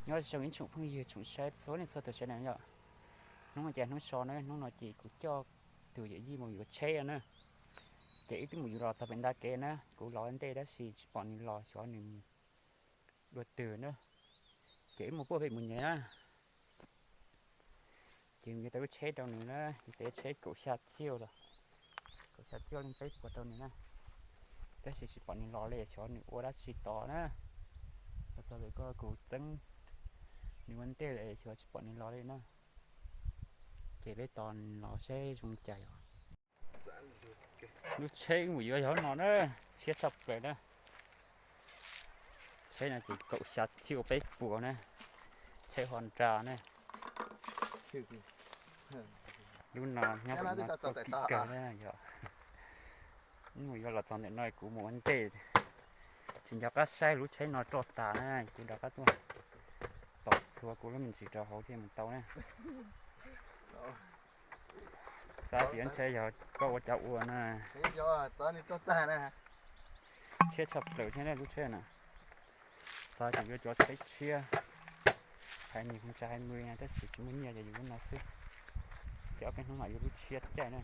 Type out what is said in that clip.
Nyob zoo ib tsoom phooj ywg tsoom saib txhua leej txhua tus sawv daws yom. Hnub no ces hnub so na, hnub no ces kuv coj tus yawm yij mus yuav tsheb na. Ces wb twb mus yuav los txog pem nta kev na, kuv los ua ntej tab sis tsis pom nws los xyov nws mus dua twg na. Ces wb mus puag pem mus nyem na. Ces mus yuav tau lub tsheb rau nws na, yuav tau tsheb kaum xya ciuj los, kaum xya ciuj leej peb puas rau nws na. Tab sis tsis pom nws los li, xyov nws ua dab tsi tod na. Los txog pem ko kuv txeeb nws ua ntej lawm xyov tsis pom nws los li na. Ces peb tos nws los seb zoo li cas yom. Lub tsheb mus yuav yog no na, tshiab tshaj plaws na. Tsheb no ces kaum xya ciuj peb puas na, tsheb Honda na. Lub no nyob pem no tau kim kawg na yom. Mus yuav los txog ntawm no kuv mus ua ntej, tsis nco qab saib lub tsheb no roj tas na, kuv rov qab tuaj tos txhua kuv lub me ntsis rau hauv thiaj mus tau na. Xav tias ntshe yog koj ua cas ua na. Tshiab tshaj plaws thiab lub tsheb na. Xav tias yuav cov tsheb tshiab, hais nws hu tsa hais mws na tab sis tsis muaj nyiaj ces yuav lub no xwb. Ces ob peb hnub mam yuav lub tshiab caij na.